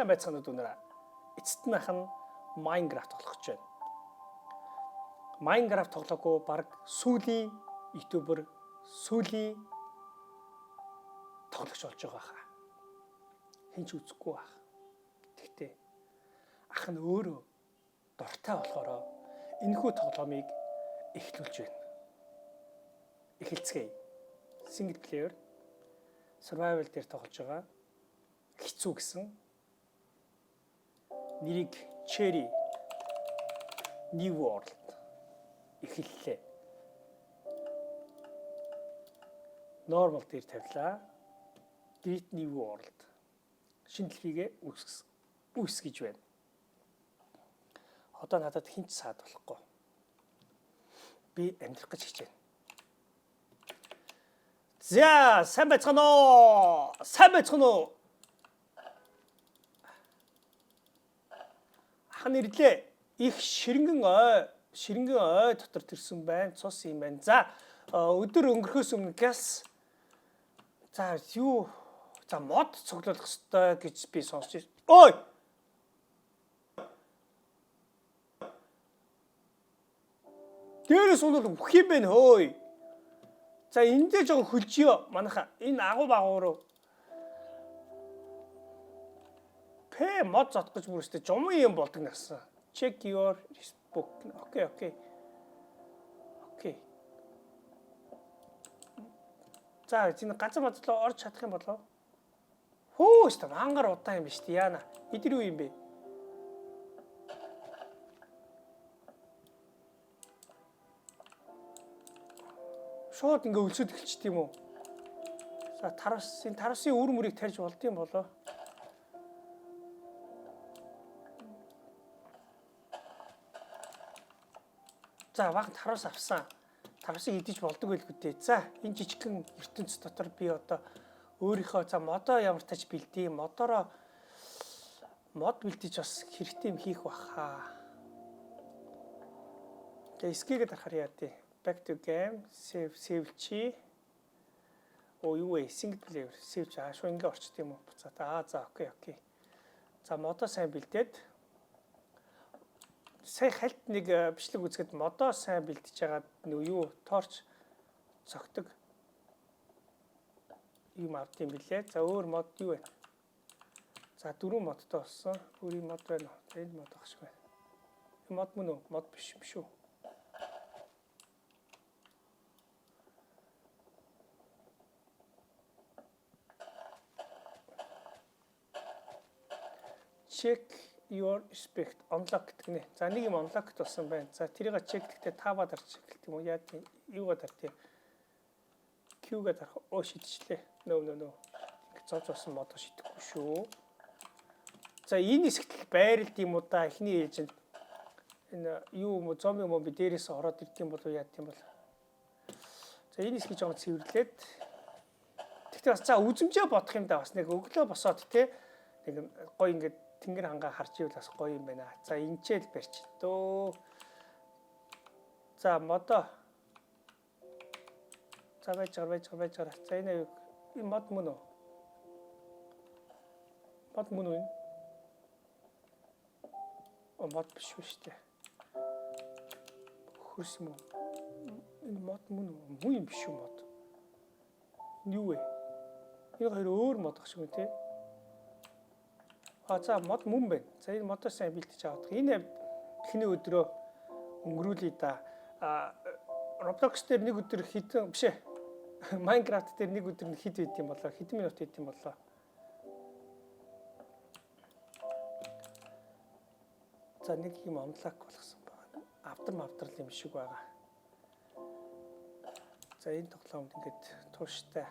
Сайн байцгаана уу дүүнэрээ. Эцэст нь ах нь Minecraft тоглох гэж байна. Minecraft тоглоогүй баг сүүлийн YouTuber, сүүлийн тоглогч болж байгаа хаа. Хэн ч үзэхгүй байх. Тэгтээ ах нь өөрөө дуртай болохоор энэхүү тоглоомыг эхлүүлж байна. Эхэлцгээе. Single player survival дээр тоглож байгаа. Хэцүү гэсэн. Нэрийг Cherry New World эхэллээ. Normal дээр тавилаа. Great New World. Шинэ дэлхийгээ үүсгэж байна. Одоо надад хэн ч саад болохгүй. Би амьдрах гэж хичээнэ. За, сайн байцгаана уу? Сайн байцгаана уу? Ах нь ирлээ. Их ширэнгэн ой дотор төрсөн байна. Цус юм байна. За, өдөр өнгөрөхөөс өмнө газ. За, юу? За, мод цуглуулах ёстой гэж би сонсч. Ой! Дээрээс унал үхэх юм байна хөөе. За, эндээ жоохон хөлжиё. Манайха энэ агуу багуу руу. Пэ мод зодох гэж бүрстэй жумын юм болдог насан. Check your book. Окей, окей. Окей. За, энэ газар мазлаа орж чадах юм болов? Хөө өстө мангар удаан юм биш үү? Яана. Эдэр юу юм бэ? Шууд ингээ өлсөд эхэлчихдэг юм уу? За, тарвас, энэ тарвасын үр мөрийг тарьж болд юм болоо. За, баг тарвас авсан. Тарвасыг идэж болдог байлгүй дээ. За, энэ жижигхэн ертөнц дотор би одоо өөрийнхөө за модоо ямар тач бэлдээ. Модороо мод бэлдэж бас хэрэгтэй юм хийх баха. Тэгээ escape-гээ дарахаар яа дий. Back to game, save, save чи. Оо юу вэ? Single player, save чи. Аа, шууд ингээ орчт юм уу? Буцаад. Аа, за, окей, окей. За, модоо сайн бэлдээд сая хальт нэг бичлэг үзэхэд модоо сайн бэлдэж байгаад нөгөө юу torch цогтөг юм авд юм билээ. За, өөр мод юу вэ? За, 4 модтой болсон. Өөр юм мод байна уу? За, энэ мод ах шиг байна. Энэ мод мөн үү? Мод биш юм шүү. Check your respect unlock гэдэг нэ. За, нэг юм unlock болсон байна. За, тэрийг check гэхдээ tab-аа дарч эхэлт юм уу? Яа тийм юугаа дар тийм. Q-гээ дарах. Оо шидчихлээ. No no no. Ингэ зовж болсон модоо шидэхгүй шүү. За, энэ хэсэгт л байралд юм уу да эхний ээлжинд энэ юу юм уу зомби юм уу би дээрээс ороод ирд юм болов яа тийм бол. За, энэ хэсгийг жоохон цэвэрлээд тэгтээ бас за үзмжээ бодох юм да бас нэг өглөө босоод те нэг гоё ингээд тэнгэр хангаа харж ивэл бас гоё юм байна. За, энчээл барьч дөө. За, модоо. За, байж байгаа байж байгаа байж байгаа. За, энэ мод мөн үү? Мод мөн үү энэ? О, мод биш үү штэ. Хөрс юм уу? Энэ мод мөн үү? Мөн юм биш үү мод? Энэ юу вэ? Энэ хоёр өөр мод ах шиг үү те? А за мод мөн байна. За, энэ модоо сайн бэлтэж авах. Энэ эхний өдрөө өнгөрүүлье да. А Roblox дээр нэг өдөр хэдэн биш ээ. Minecraft дээр нэг өдөр хэд байд юм болоо? Хэдэн минут байд юм болоо? За, нэг юм unlock болгосон байна. Авдар мавдрал юм шиг байгаа. За, энэ тоглоомд ингээд тууштай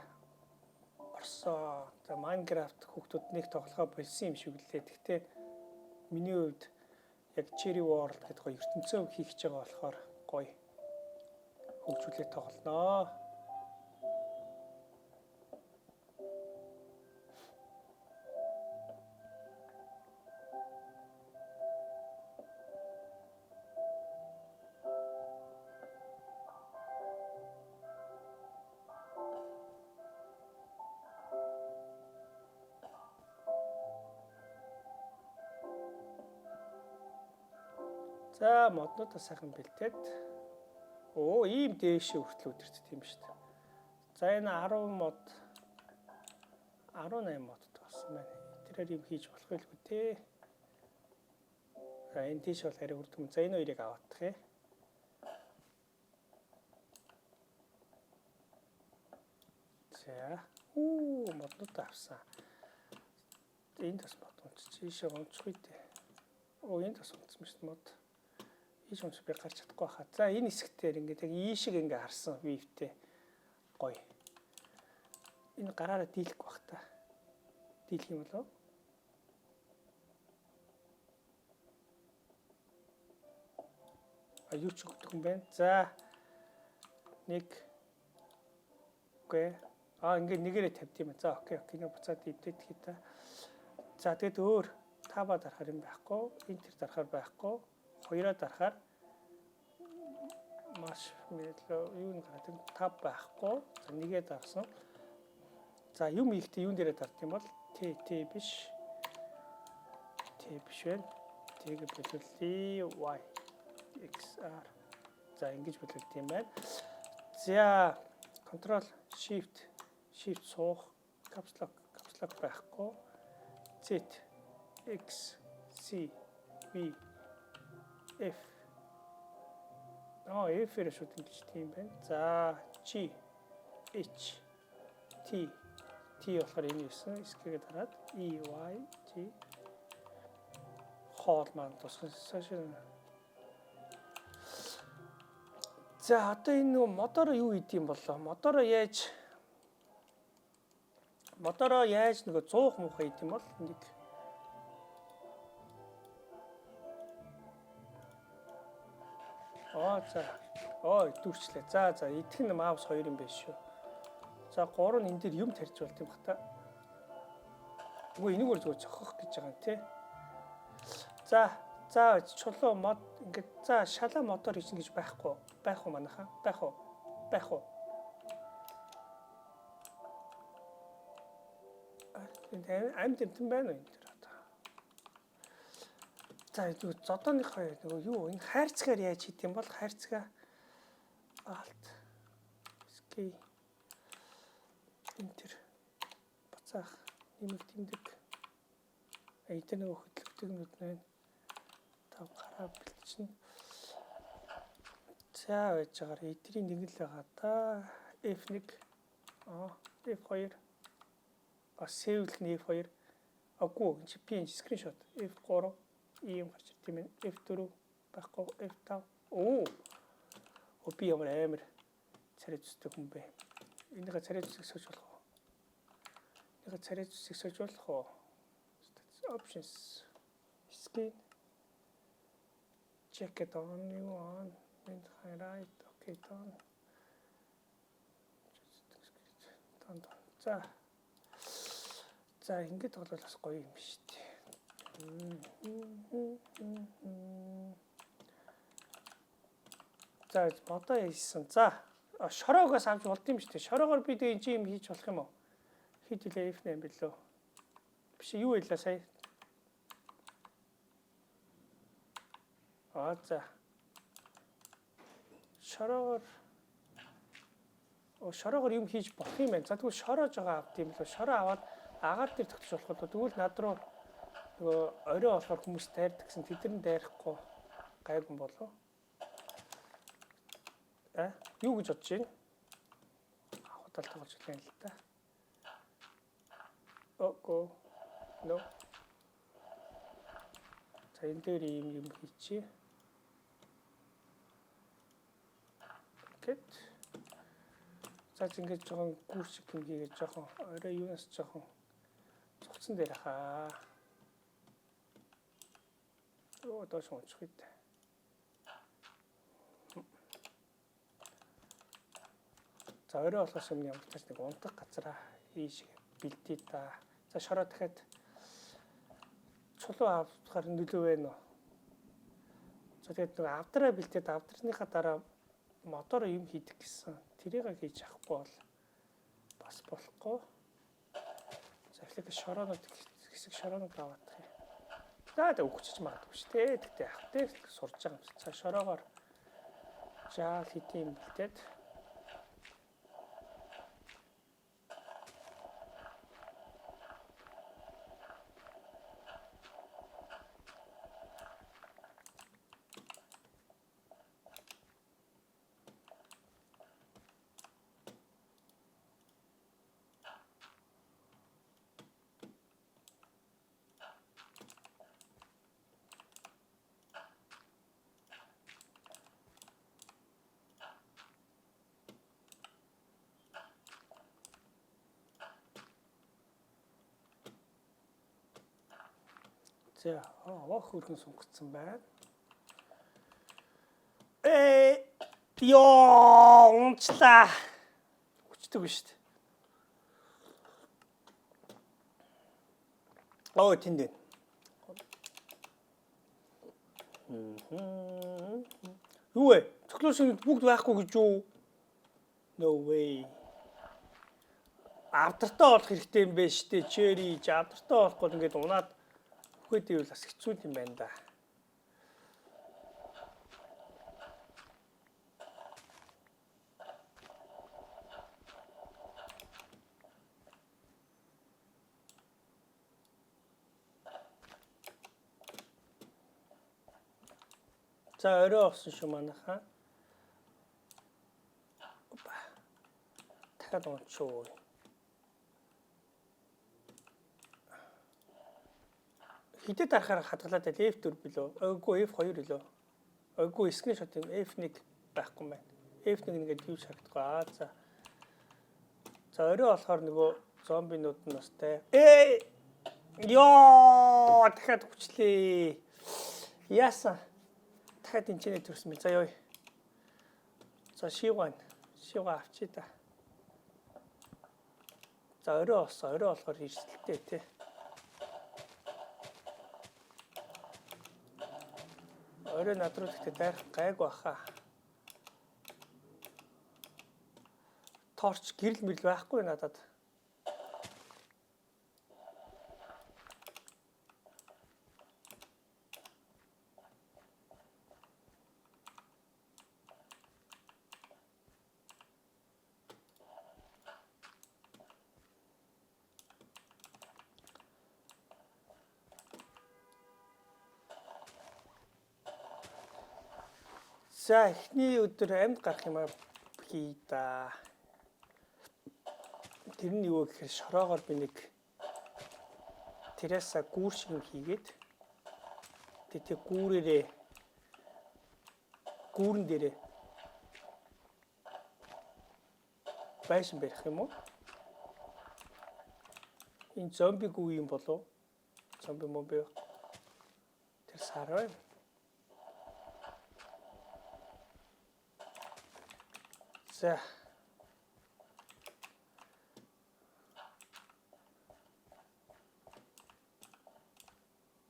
орсоо. За, Minecraft хүүхдүүд нэг тоглохоо болсон юм шиг лээ. Гэхдээ миний хувьд яг Cherry World гэдэг гоё ертөнцөө хийх гэж байгаа болохоор гоё хөгжүүлээ тоглоноо. За, моднуудаа сайхан бэлтээд. Оо, ийм дээшээ хүртэл өдөрт тийм шүү дээ. За, энэ 10 мод, 18 модтой болсон байна. Тэрээр юм хийж болох байлгүй те. За, энэ тийш бол арай хүрдэм. За, энэ хоёрыг аваадах юм. За, үү, моднуудаа авсан. Энд бас мод унтчих. Ийшээ унчих үү дээ. Оо, энд бас унтсан шүү дээ мод. Ийш унчих би гарч чадахгүй хаа. За, энэ хэсэгтэр ингээд яг ийшиг ингээ харсан view тэй гоё. Энэ гараараа дийлэхгүй бах та. Дийлэх юм болов? А, юу ч өгдөг юм бэ? За, нэг үгүй. А, ингээд нэгээрээ тавьд юм. За, okay. Нэг буцаад эвдээд хий та. За, тэгэд өөр tab аа дарахаар юм байхгүй. Enter дарахаар байхгүй. Хоёроо дарахаар маш мэлөө юу нэг гараад tab байхгүй. За, нэгээ дарсан. За, юм ихтэй юун дээрээ дард юм бол Т, Т биш. Т биш байна. Т-г болиулъя. Y X R. За, ингэж болиулт юм байна. За, Control Shift, Shift суух, caps lock, caps lock байхгүй. Z X C V F. Аа, F-ээр шууд ингэж тийм байна. За, G H T. T болохоор энэ юусэн. Escape дараад E Y G. Хоол маань тусгасан. За, одоо энэ нөгөө модороо юу хийд юм болоо? Модороо яаж нөгөө 100 муухай хийд юм бол нэг. Аа, за. Ой, дүүрчлээ. За, идэх нь mouse 2 юм байна шүү. За, 3 нь энэ дээр юм тарьж болт юм бах та. Үгүй, энэгээр зүгээр зохих гэж байгаа юм тий. За, чулуу мод ингээд, за, шалаа модоор хийсэн гэж байхгүй. Байх уу манайхаа? Байх уу? Байх уу? Энэ амьд амтан байна уу энэ төр одоо? За, нөгөө зодооныхоо нөгөө юу энэ хайрцгаар яаж хийх юм бол хайрцгаа Alt Escape Enter буцаах нэмэг тэмдэг энэ нөгөө хөдөлгдөг нүд байна. Тав гараа бэлтжин. За, байж байгаар эдрийн нэг л байгаа да. F1, а, F2, а, save нь F2. Аггүй, энэ чи PNG screenshot. F3 ийм гарч ирд юм байна. F4 байхгүй, F5. Оо. Оо, би ямар амар царай зүстэй хүн бэ? Энийгээ царай зүсийг сольж болох уу? Энийгээ царай зүсийг сольж болох уу? Options, skin, check it on, new on and highlight, okay, done done done. За за, ингэж тоглол бас гоё юм шүү дээ. За, бодоо хийсэн. За, шороогоос авч болд юм шүү дээ. Шороогоор би тэгээ энэ юм хийж болох юм уу? Хэд үлээ, F8 билүү? Биш, юу байлаа сая? Аа, за. Шороогоор. Оо, шороогоор юм хийж болох юм байна. За, тэгвэл шороо жоо авд юм лөө. Шороо аваад агаар дээр тогтож болох уу? Тэгвэл над руу нөгөө орой болохоор хүмүүс дайрдаг гэсэн, тэд нар дайрахгүй гайгүй болов. А, юу гэж бодож байна? Авах тоглож илэн л та. Ого. No. За, энэ дээр ийм юм хийчихье. Гэт. За, ингэж жоохон гүр шиг юм хийгээд, жоохон орой юунаас жоохон цугцсан дээр хаа. Оо, доош унчих үү. За, орой болохоос өмнө ямар ч тач нэг унтах газараа ийш бэлдээ та. За, шороо дахиад чулуу авахар нөлөө байна уу? За, тэгээд нэг авдраа бэлдээд, авдрныхаа дараа мотор юм хийдэг гэсэн. Тэрийг хийж авахгүй бол бас болохгүй. За, эхлээд шороонууд хэсэг шороонууд аваадах юм. За тэг өгчөж магадгүй шүү дээ. Тэгтээ яг тэ сурж байгаа юм. За шороогоор жаал хэдийн юм бэлдээд. За овоо хөргөн сунгацсан байна. Ээ ёо унчлаа. Хүчдэг биш үү? Оо тэнд байна. Юу вэ? Цоглуулсан бүгд байхгүй гэж юу? No way. Авдартай болох хэрэгтэй юм байна шүү дээ. Черри, авдартай болохгүй ингээд унаад үхээд ивэл бас хэцүү юм байна да. За орой болсон шүү манайхаа. Опа. Дахиад унчуу. Хидэд дарахаар хадгалаад байл F4 билүү? Үгүй F2 билүү? Үгүй screenshot юм F1 байхгүй юм байна. F1 нэгээд юу шаардахгүй. Аа за. За орой болохоор нөгөө зомбинууд нь бас те. Ээ! Йоо, дахиад хүчлээ. Яасан? Дахиад энэ ч нэ төрсөн би. За ёо. За шивган. Шивга авчи та. За орой болсон. Орой болохоор эрсдэлтэй те. Орой над руу гэхдээ дайрах гайгүй баха. Torch гэрэл мэрэл байхгүй надад. За эхний өдөр амьд гарах юм хий да. Тэр нь юу гэхээр шороогоор би нэг тэрээсээ гүүр шиг юм хийгээд тэг гүүрээрээ гүүрэн дээрээ байшин барих юм уу? Энэ зомби гүү юм болов? Зомби момби. Тэр сар байна. За.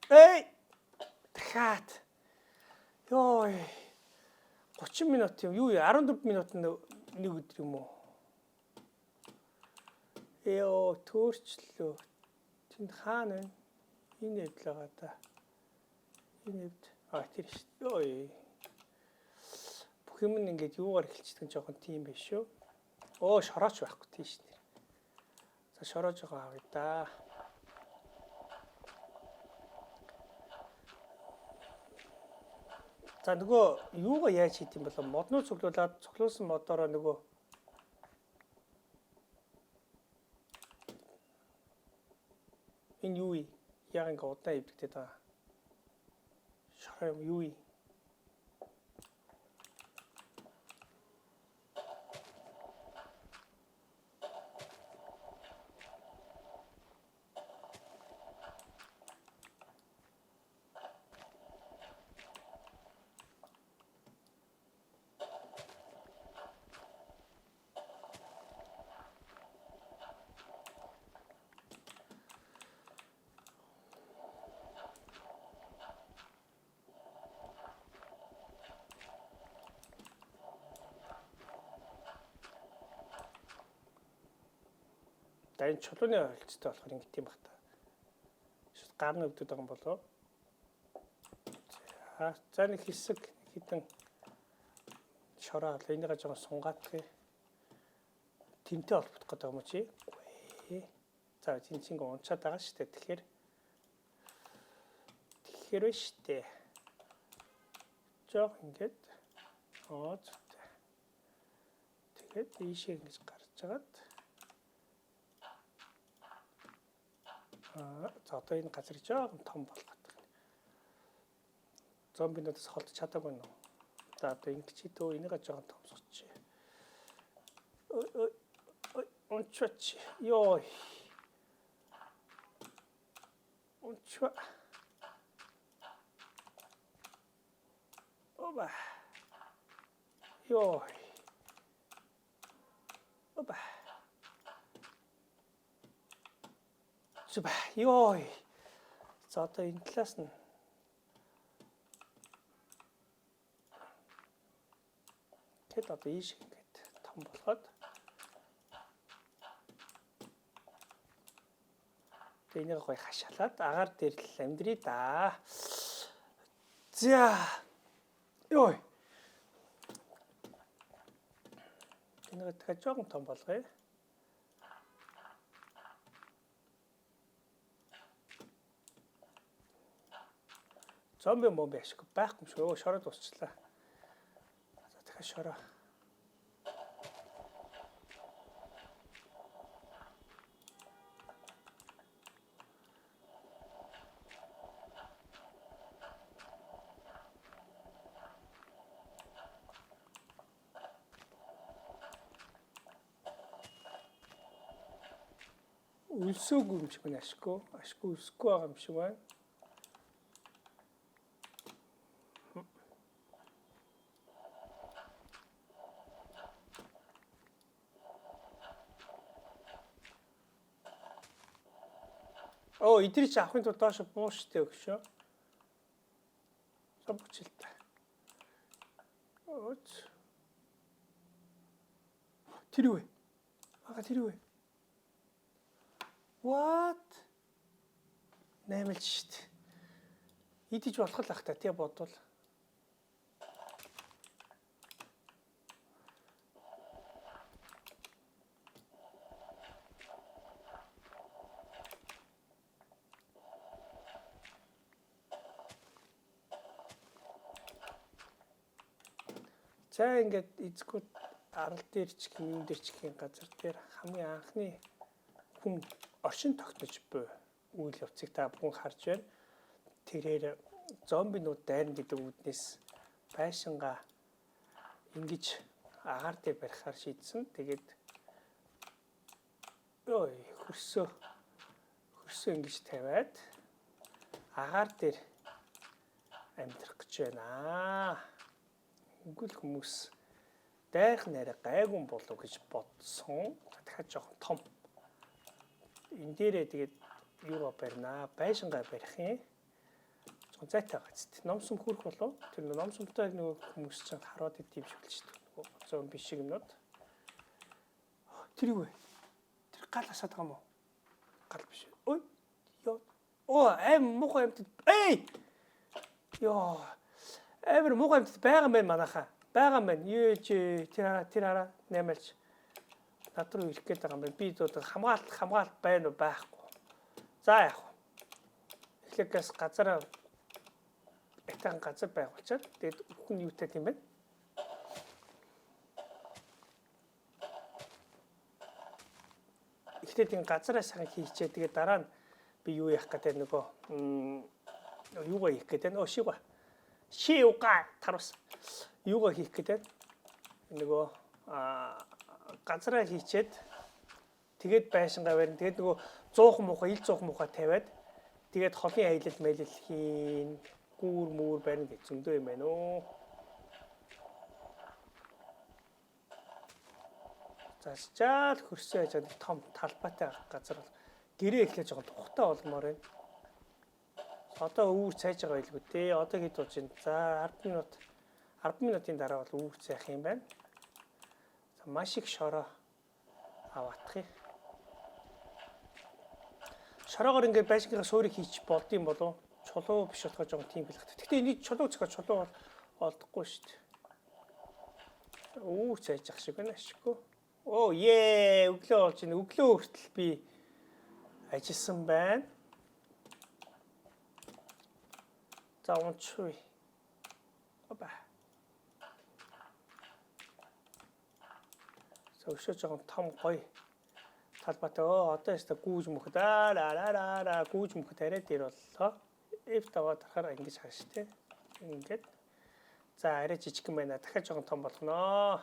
Эй! Дахиад. Йой. 30 минут юм. Юу 14 минут нэг өдөр юм уу? Йоо, төөрчлөө. Тэнд хаана вэ? Энэ эвдл байгаа да. Энэ эвд. А тэр шүү. Йой. Бүх юм ингээд юугаар эхэлчихдэг нь жоохон тийм биш шүү. Оо, шорооч байхгүй тийш нэр. За шороо жоохон авъя да. За нөгөө юугаа яаж хийх юм болов? Модноо цуглуулад цуглуулсан модоороо нөгөө энэ юу вэ? Яг ингээ удаан эвдэгдээд байгаа. Шороо юм юу вэ? За энэ чулууны ойролцтой болохоор ингэт юм бах та. Шууд гарна өвдөд байгаа юм болов. За нэг хэсэг хэдэн шороо авлаа. Энийгээ жоохон сунгаадах. Тэнтэй холбогдох гэдэг юм уу чи? Үгүй. За энэ чинь ингээ унчаад байгаа шүү дээ. Тэгэхээр байна шүү дээ. Жоох ингээд оо зүйтэй. Тэгээд ийшээ ингэж гарч агаад за одоо энэ газрыг жоохон том болгоод байна. Зомбинуудаас холдож чадаагүй нөө. За одоо ингэж дөө энийгээ жоохон томсгоч. Ой ой унчвач. Йой. Унчва. Оба. Йой. Оба. Зүба. Йой. За одоо энэ талаас нь тэгэд одоо ийш ингээд том болгоод тэгээ энийг гоё хашаалаад агаар дээр л амьдрий да. За. Йой. Энийг дахиад жоохон том болгоё. Зомби момби ашиг байхгүй юм шиг. Өө шороо дуусчлаа. За дахиад шороо. Өлсөөгүй юм шиг байна ашиггүй. Ашиггүй өсөхгүй байгаа юм шиг байна. Оо, эдгээр чи авахын тулд доош буу штэ өгшөө. Собгочлээ. Өөц. Тэр юу вэ? Ага тэр юу вэ? What? Наймалж штэ. Идэж болох л ах та тий бодвол. За ингээд эзгүүд арал дээр ч гэх юм дээр ч гэх газар дээр хамгийн анхны хүн оршин тогтнож буй үйл явцыг та бүхэн харж байна. Тэрээр зомбинууд дайрна гэдэг үүднээс байшингаа ингэж агаар дээр барихаар шийдсэн. Тэгээд ой хөрсөө ингэж тавиад агаар дээр амьдрах гэж байна. Үгүй л хүмүүс дайрах нарай гайгүй болов гэж бодсон. Дахиад жоохон том. Энэ дээрээ тэгээд юугаа барина? Байшингаа барих юм. Жоохон зайтай байгаа зү. Ном сүм хүрэх болов? Тэр ном сүмтэй нөгөө хүмүүс чинь хараад идэв юм шиг л шүү дээ. Нөгөө зомби шиг юмнууд. Тэр юу вэ? Тэр гал асаад байгаа юм уу? Гал биш. Ой. Йоо. Оо, аим муухай амьтад. Эй! Йоо. Амар муухай амьтад байгаа юм байна манайхаа. Байгаа юм байна. Юу чи тэр хараа наймалж над руу ирэх гээд байгаа юм байна. Би одоо хамгаалт байна уу байхгүй. За яах вэ? Эхлээд газ газараа атайхан газар байгуулчаад тэгээд хүн юутай тийм бэ? Эхлээд энэ газараа сайхан хийчээ. Тэгээд дараа нь би юу яах гэдэг нөгөө юугаа хийх гэдэг нөө шига. Шиуга тарус. Юугаа хийх гэдэг нөгөө газараа хийчээд тэгээд байшингаа барина. Тэгээд нөгөө 100 муухай, ил 100 муухай тавиад тэгээд холын аялал мэлэл хийн, гүүр мүр барина гэж зөндөө юм байна оо. За чаал хөрсөө яаж нэг том талбайтай газар бол гэрээ эхлэж байгаа тухтай болмоор байна. Одоо өвөр цайж байгаа байлгүй дээ. Одоо хэд болж байна? За 10 минут 10 минутын дараа бол өвөр цайх юм байна. За маш их шороо аваатах юм. Шороогоор ингээд байшингаа суурийг хийчих болд юм болов? Чулуу биш болохоор жоохон тийм хэлэх. Гэхдээ энийг чулуу зөхиод чулуу бол олдохгүй шүү дээ. Үүр цайж ах шиг байна ашиггүй. Оо ее, өглөө болж байна. Өглөө хүртэл би ажилласан байна. За, унчвэ. Опа. За, өшөө жоохон том гоё талбайтай. Өө, одоо яста гүүж мөхөд аа ла ла ла ла гүүж мөхөд арай дээр боллоо. F даваад дарахаар ингэж харж тээ. Ингээд. За, арай жижигхэн байна. Дахиад жоохон том болгоноо.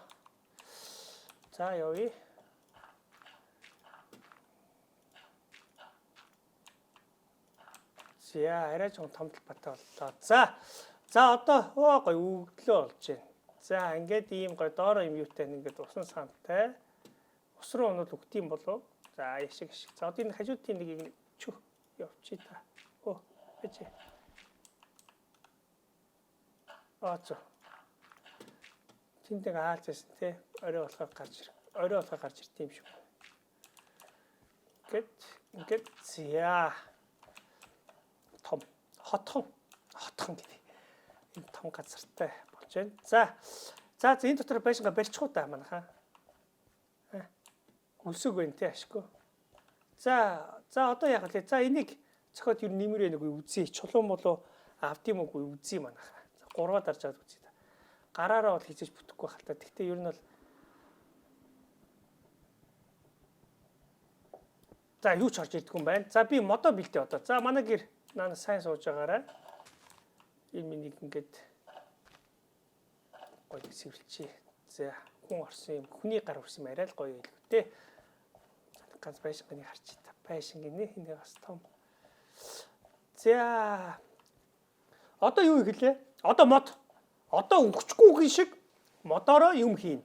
За, явъя. За, арай жоохон том талбайтай боллоо. За. За, одоо оо гоё өглөө болж байна. За, ингээд ийм гоё доороо юм юутай, ингээд усан сантай. Ус руу унвал үхдэг юм болов? За, яшиг ашиг. За, одоо энэ хажуудын нэг чү явчих та. Оо, байж. Аа, зөө. Тэнд нэг аалз байсан те. Орой болохоор гарч ирэх. Орой болохоор гарч ирт юм шиг. Ингээд ингээд зя. Том хотхон хотхон гэдэг. Энэ том газартай болж байна. За. За, энэ дотор байшингаа барьчих уу та манайхаа. Өлсөг байна те, ашгүй. За за, одоо яг лээ. За, энийг цохиод ер нь нэмэр нэг үзье. Чулуун болов авд юм уугүй үзье манайхаа. За, гурваа дарж аваад үзье та. Гараараа бол хийжээж бүтэхгүй хальта. Гэхдээ ер нь бол за, юу ч орж ирдэггүй юм байна. За, би модоо бэлдээ одоо. За, манай гэр наана сайн сууж байгаарай. Энэ миний ингээд гоё цэвэрлчихье. За, хүн орсон юм, хүний гар хүрсэн юм арай л гоё илүү те. За, нэг ганц байшинганийг харчих та. Байшин гинэ энэ бас том. За. Одоо юу ихлээ? Одоо мод. Одоо өгчгүй гин шиг модоороо юм хийн.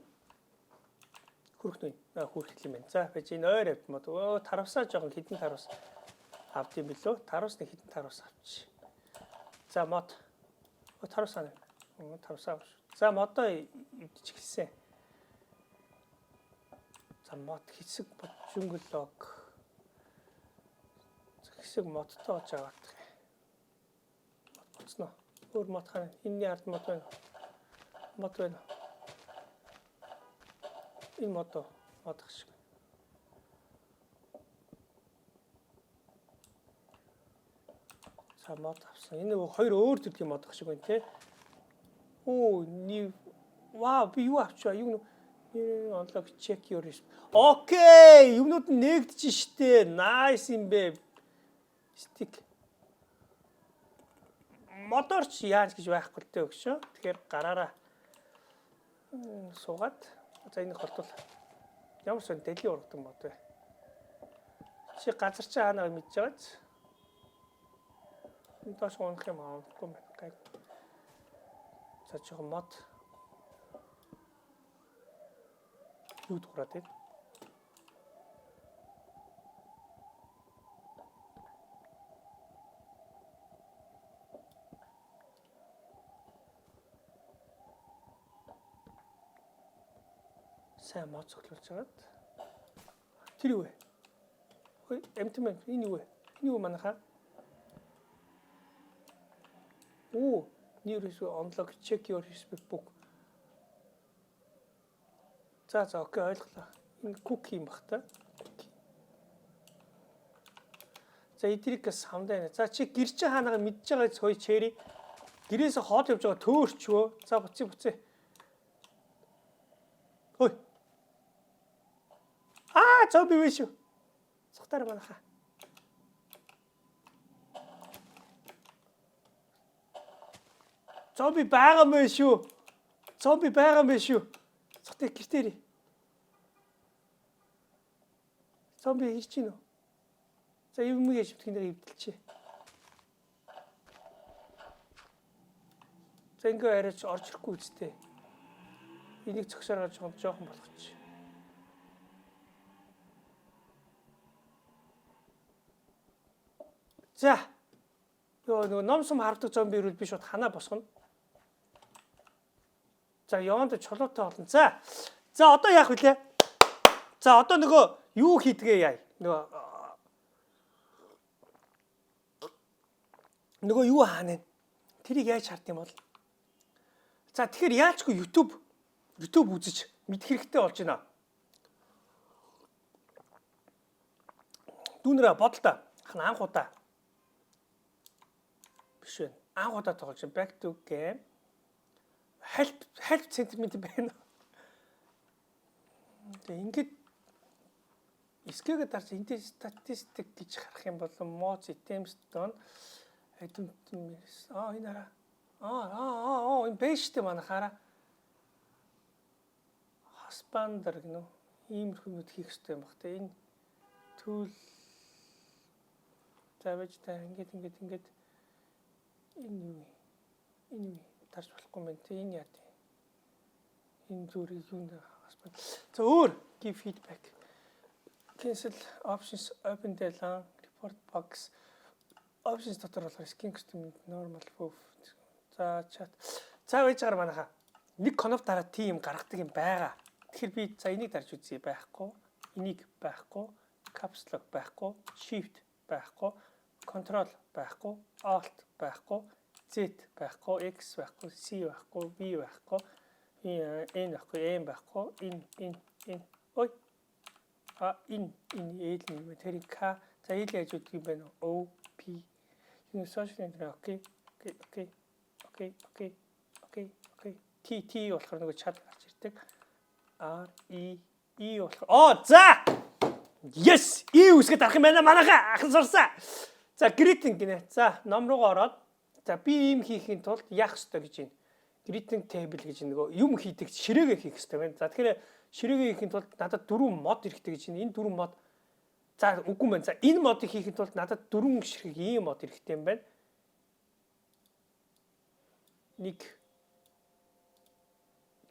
Хөрөх нү. Хөрөх юм байна. За, байж энэ ойр авд мод. Өө, таравсаа жоохон хідэн таравс авд юм билүү? Таравс нэг хідэн таравс авч. За, мод. Өө, таравсаа нэ. Таравсаа авч. За, модоо эвдэж эхэлсэн. За, мод хэсэг мод jungle log. Хэсэг модтой болж аваад. Мод боцноо. Өөр мод хана. Энэний ард мод байна. Мод байна. Энэ мод мод шиг. За, мод авсан. Энэ хоёр өөр төрлийн мод шиг байна те. Оо, ни вау, би юу авчваа? Юу unlock check your. Okay, юмнууд нь нэгдэж штэ. Nice юм бэ. Stick. Модорч яаж гэж байхгүй л дээ өгшөө. Тэгэхээр гараараа суугаад, за, энийг холдвол ямар сон дэлийн ургадан мод вэ? Чи газар чи хаанаа мэдж байгааз? Энэ доош унах юм аа, унахгүй юм байна. Гайг. За, жоохон мод юу дуурайд байна? Сайн мод цоглуулж хагаад. Тэр юу вэ? Ой, амтан байна. Энэ юу вэ? Энэ юу манайхаа? Оо, new unlock check your recipe book. За за, okay, ойлголоо. Энэ cookie юм бах та. Cookie. За, эдрийг бас хамдаа байна. За, чи гэр чинь хаанаага мэдж байгаа цой чери. Гэрээс хоол явж байгаа төөрчвөө. За, буцъя, буцъя. Хой. Аа, зомби биш шүү. Цухтаар манайхаа. Зомби байгаа мэн шүү. Зомби байгаа мэн шүү. Цухтаа гэртээ. Зомби ирж гин үү? За, юм яж битгий эвдэлчээ. За, ингээ арайч орж ирэхгүй үстэй. Энийг цогсоор жоохон жоохон болгоч. За. Йоо, нөгөө ном сум хардаг зомби ирвэл би шууд ханаа босгоно. За, яванд чулуутай болно. За. За, одоо яах вүлээ? За, одоо нөгөө юу хийдгээ яа. Нөгөө Нөгөө юу хаана вэ? Тэрийг яаж хард юм бол? За, тэгэхээр яалчгүй YouTube үзэж мэдэх хэрэгтэй болж байна. Дүүнэрээ бодол та. Ах анх удаа. Биш вэ? Анх удаа тоглож байна. Back to game. Help center мэт байна. Тэгээ ингээд Escape-гээ дарж энэ дээр статистик гэж харах юм бол mods, items дон item энэ хараа. Аа аа аа энэ бэ штэ манай хараа. Husband гэнэ үү? Иймэрхүү юмуд хийх хэрэгтэй юм бах та. Энэ tool. За, байж та, ингээд ингээд ингээд энэ юу юм? Энэ юу юм? Дарж болохгүй юм байна те. Энэ яа тий? Энэ зүрийг юу нэ husband. За, өөр give feedback. Cancel, options, open the LAN, report bugs, options дотор болохоор skin custom, normal, proof. За, chat. За, байж байгаа манайхаа. Нэг кноп дараа тийм гаргадаг юм байгаа. Тэгэхээр би за энийг дарж үзье, байхгүй. Энийг байхгүй. Caps lock байхгүй. Shift байхгүй. Control байхгүй. Alt байхгүй. Z байхгүй. X байхгүй. C байхгүй. V байхгүй. N байхгүй. M байхгүй. N N N. Ой. А, энэ энэ L юм. Тэр К. За, L яаж өгдөг юм бэ? O P. Энэ social internet, okay. Okay, okay. Okay, okay. Okay, okay. T T болохоор нөгөө chat гарч ирдэг. R E E болохоор оо, за. Yes! E үсгээ дарах юм байна манайха. Ахын сурсан. За, greeting гинэ. За, ном руугаа ороод за би ийм хийхийн тулд яах ёстой гэж байна. Greeting table гэж нөгөө юм хийдэг ширээгээ хийх ёстой байна. За, тэгэхээр ширээгээ хийхийн тулд надад дөрвөн мод хэрэгтэй гэж байна. Энэ дөрвөн мод, за, үгүй юм байна. За, энэ модыг хийхийн тулд надад дөрвөн ширхэг ийм мод хэрэгтэй юм байна. Нэг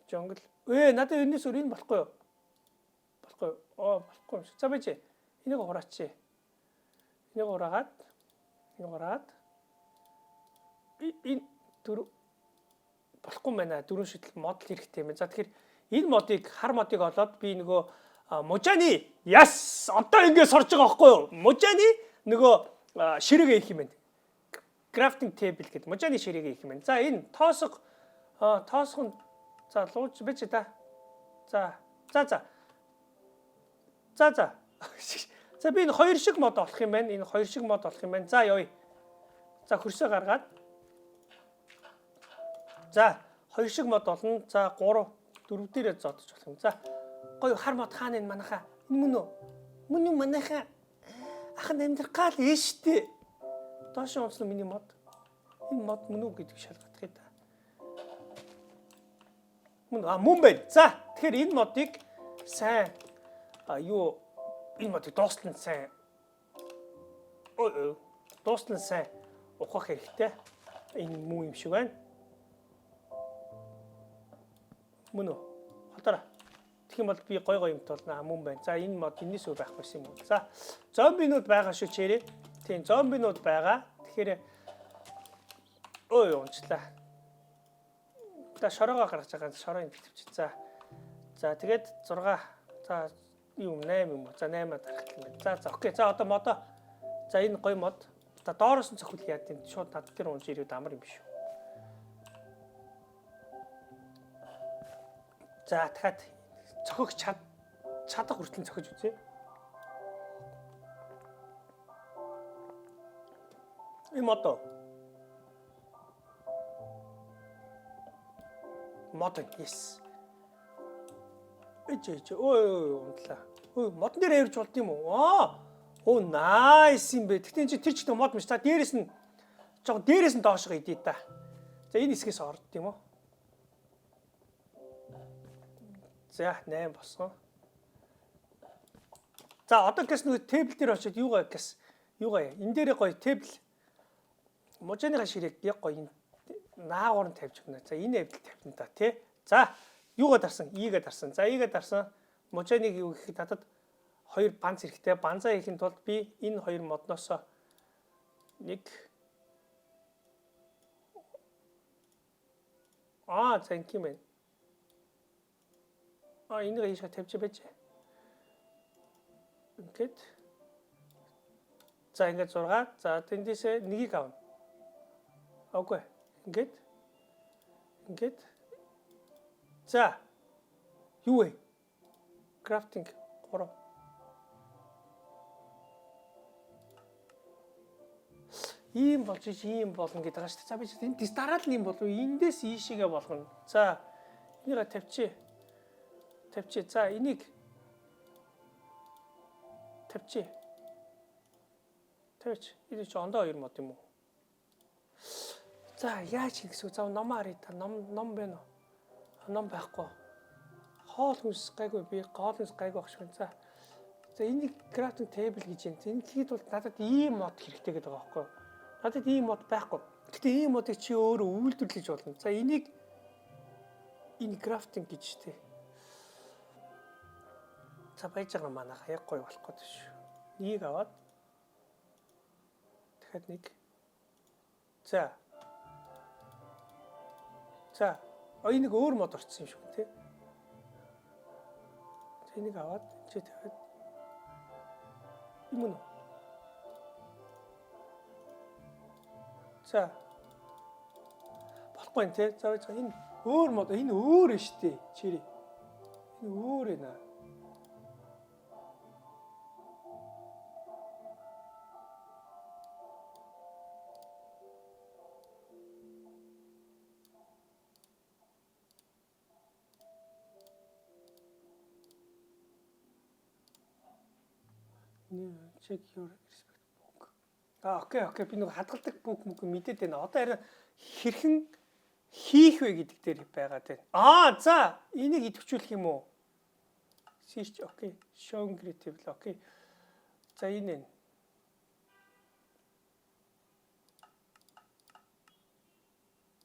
jungle. Надад энэс өөр энэ болохгүй юу? Болохгүй юу? Оо, болохгүй юм шиг. За, байж. Энийг хураачи. Энийг хураагаад, энийг хураад энэ дөрөв болохгүй юм байна. Дөрвөн шидэл модал хэрэгтэй юм байна. За, тэгэхээр энэ модыг, хар модыг олоод би нөгөө мужааны, yes, одоо ингэ сурж байгаа байхгүй юу? Мужааны нөгөө ширээгээ хийх юм байна. Crafting table гэдэг мужааны ширээгээ хийх юм байна. За, энэ тоосго тоосго нь, за, лууж бич та. За за за. За за. За, би энэ хоёр шиг мод олох юм байна. Энэ хоёр шиг мод олох юм байна. За, явъя. За, хөрсөө гаргаад. За, хоёр шиг мод олно. За, 3 4 дээрээ зодож болох юм. За, гоё хар мод хаана энэ манайхаа? Энэ мөн үү? Мөн үү манайхаа? Ах нь амьдрах гал ээ штэ. Доош унсан миний мод. Энэ мод мөн үү гэдгийг шалгах юм да. Мөн а мөн байна. За, тэгэхээр энэ модыг сайн юу, энэ модыг дуустал нь сайн ой дуустал нь сайн ухах хэрэгтэй. Энэ муу юм шиг байна. Мөн үү? Холдороо. Тэгэх юм бол би гой гой юмт болно. Мөн байна. За, энэ мод энэс өөр байхгүйсэн юм уу? За, зомбинууд байгаа шүү, чирээ. Тийм, зомбинууд байгаа. Тэгэхээр ой, унчлаа. За, шороогоо гаргаж байгаа. Шороо энэ тавьчих. За. За, тэгээд 6, за, юм 8 юм уу? За, 8-аа дарах юм байна. За за, okay. За, одоо модоо. За, энэ гоё мод. За, доороос нь цохил яад юм. Шууд над дээр унж ирээд амар юм биш үү? За, дахиад цохих чадах хүртэл цохиж үзье. Энэ мод. Мод, yes. Эж эж, ой ой, унтлаа. Ой, модон дээр авирч болд юм уу? Аа. Оо, nice юм бэ. Тэгтээ чи тэр ч мод биш. За, дээрэс нь жоо, дээрэс нь доошоо идэ та. За, энэ хэсгээс орд юм уу? За, 8 болсон. За, одоо гэс нөгөө table дээр очиод юугаа гэс юугаа энэ дээр гоё table мужааныхаа ширээг яг гоё энэ наагуур нь тавьж өгнө. За, энэ эвдэл тавьна та, тий. За, юугаа дарсан? E-гээ дарсан. За, E-гээ дарсан. Мужааныг юу гэхэд надад хоёр банз хэрэгтэй. Банзаа хийхин тулд би энэ хоёр модноосоо нэг за, ингэ юм байна. А, энийг ийшээ тавьж байж. Ингээд. За, ингээд 6. За, тэндээсээ нэгийг авна. Okay. Ингээд ингээд за юу вэ? Crafting 3. Ийм болж ич ийм болно гэдэг байгаа шүү дээ. За би энэ дис дараа л юм болов эндээс ийшээгээ болгоно. За энийгээ тавьчих. Тавьчих. За энийг тавьчих. Тавьч. Энэ чи ондоо хоёр мод юм уу? За яаж хийх гэсэн үг? За номоо харъя та. Ном ном байна уу? Ном байхгүй. Хоол хүнс гайгүй, би хоол хүнс гайгүй ах шиг. За. За энийг crafting table гэж юм. Энэ хийхэд бол надад ийм мод хэрэгтэй гэдэг байгаа байхгүй юу? Надад ийм мод байхгүй. Гэтэ ийм модыг чи өөрөө үйлдвэрлэж болно. За энийг энэ crafting гэж тий. За байж байгаа манайха яг гоё болох гээд шүү. Нэг аваад дахиад нэг. За. За. А энэ нэг өөр мод орсон юм шиг тий. За энийг аваад энэ тавиад юм уу? За. Болохгүй нэ тий. За байж энэ өөр мод, энэ өөр нь шүү дээ. Чири. Энэ өөр ээ. Check your respect book. А okay, okay, би нэг хадгалдаг book мөг мэдээд байна. Одоо харин хэрхэн хийх вэ гэдэг дээр байгаа тийм. Аа за энийг идэвхжүүлэх юм уу? Search okay. Show creative okay. За энэ нэ.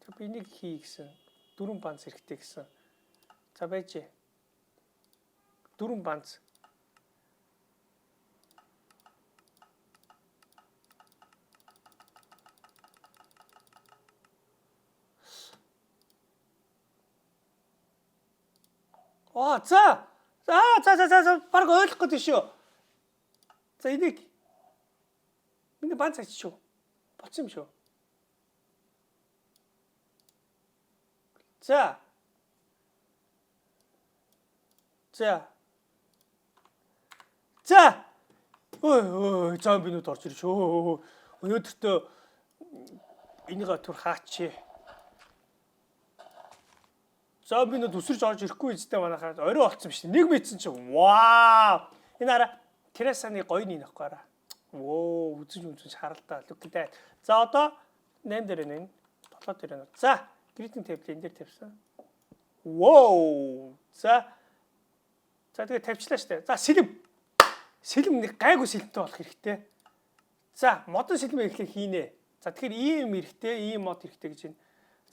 Тэг би энийг хий гэсэн. Дөрвөн банц хэрэгтэй гэсэн. За байж. Дөрвөн банц. Аа за. За за за за баг ойлгох гээд шүү. За энийг миний банц ачиж шүү. Болцсон юм шүү. За. За. За. Ой ой зомбинууд орж ирж шүү. Өнөөдөртөө энийгээ түр хаачи. Зомбинууд өсөрж орж ирэхгүй үстэй манайхаа орой болцсон биш. Нэг мэдсэн чинь вау. Энэ араа Тересаны гоё нэг нөхгүй араа. Вөө үзэж үзэж харалтаа. Look at that. За одоо 8 дээр нэ 7 дээр нэ. За greeting table энэ дээр тавьсан. Воо. За. За тэгээ тавьчлаа штэ. За сэлэм. Сэлэм нэг гайгүй сэлэмтэй болох хэрэгтэй. За модон сэлмээ эхлэх хийнэ. За тэгэхээр ийм хэрэгтэй, ийм мод хэрэгтэй гэж байна.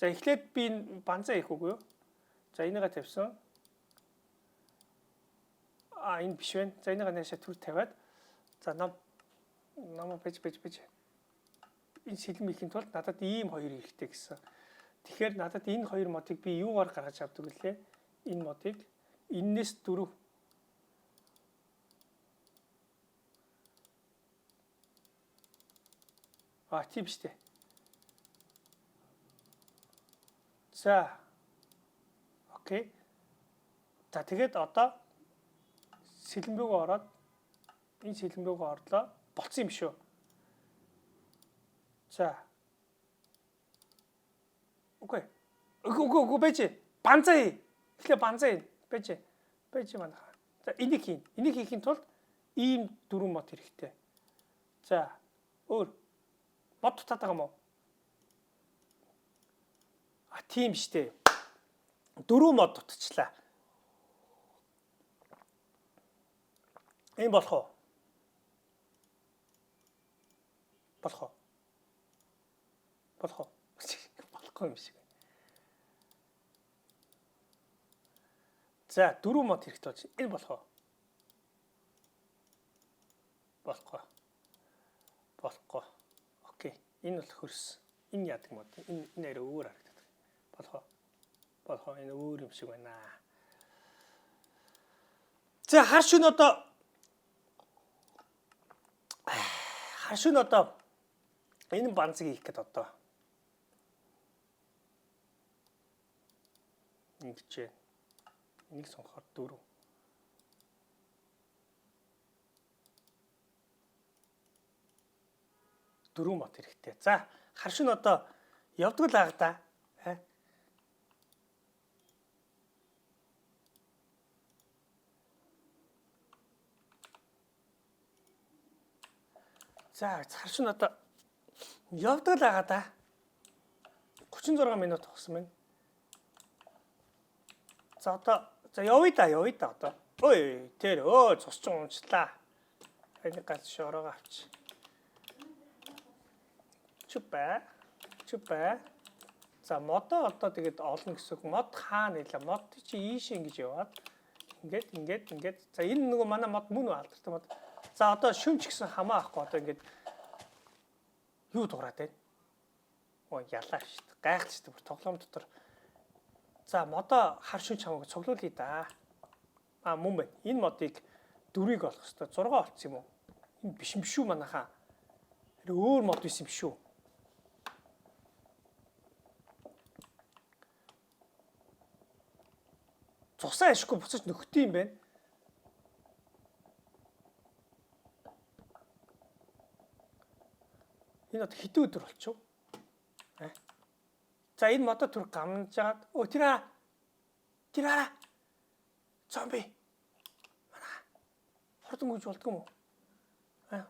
За эхлээд би банзаа хийх үгүй юу? За энийгээ тавьсан. А энэ биш байна. За энийгээ наашаа түр тавиад за ном номоо бэж бэж бэж. Энэ сэлэм хийхин тулд надад ийм хоёр хэрэгтэй гэсэн. Тэгэхээр надад энэ хоёр модыг би юугаар гаргаж авдаг вүлээ? Энэ модыг эннээс дөрөв. А тийм шүү дээ. За. Okay. За тэгээд одоо сэлэмбүүгөө ороод энэ сэлэмбүүгөө орлоо. Болцсон юм шүү. За. Okay. Үгүй үгүй үгүй байж. Банзаа хий. Тэгэхээр банзаа хий. Байж. Байж манайхаа. За энийг хийн. Энийг хийхин тулд ийм дөрвөн мод хэрэгтэй. За өөр мод дутаад байгаа юм уу? А тийм штэ. Дөрвөн мод дутчихлаа. Энэ болох уу? Болох уу? Болох уу? Болохгүй юм шиг. За дөрвөн мод хэрэгтэй болж энэ болох уу? Болохгүй. Болохгүй. Okay. Энэ бол хөрс. Энэ яадаг мод. Энэ энэ арай өөр харагдаад байна. Болох уу? Болох уу? Энэ өөр юм шиг байна. За хар шөнө одоо энэ банзыг хийх гээд одоо. Ингэж байна. Энийг сонгохоор 4. Дөрвөн мод хэрэгтэй. За, харш нь одоо явдаг л ах да. За, харш нь одоо явдаг л байгаа да. 36 минут болсон байна. За одоо за явъя да, явъя да одоо. Ой, тэр өө цус ч унчлаа. Энэ гац шороогоо авч. Чүпэ. Чүпэ. За модоо одоо тэгээд олно гэсэн үг. Мод хаана нэлээ? Мод чи ийш ингэж яваад ингээд ингээд ингээд. За энэ нөгөө манай мод мөн үү алдартай мод. За одоо шүмч гэсэн хамаа авахгүй одоо ингээд юу дуурайд байна? Оо ялаа шүү дээ. Гайхал шүү дээ. Бүр тоглоом дотор. За модоо хар шүнч хамаагүй цуглуулъя да. А мөн байна. Энэ модыг дөрвийг олох хэрэгтэй. 6 олцсон юм уу? Энэ биш юм шүү манайхаа. Тэр өөр мод байсан юм шүү. Цусаа ашиггүй буцаж нөхдөг юм байна. Энэ одоо хэдэн өдөр болчих вэ? За энэ модоо түр гамнаж жагаад өө тэр хараа. Тэр хараа. Зомби. Манай. Хурдан гүйж болдго юм уу?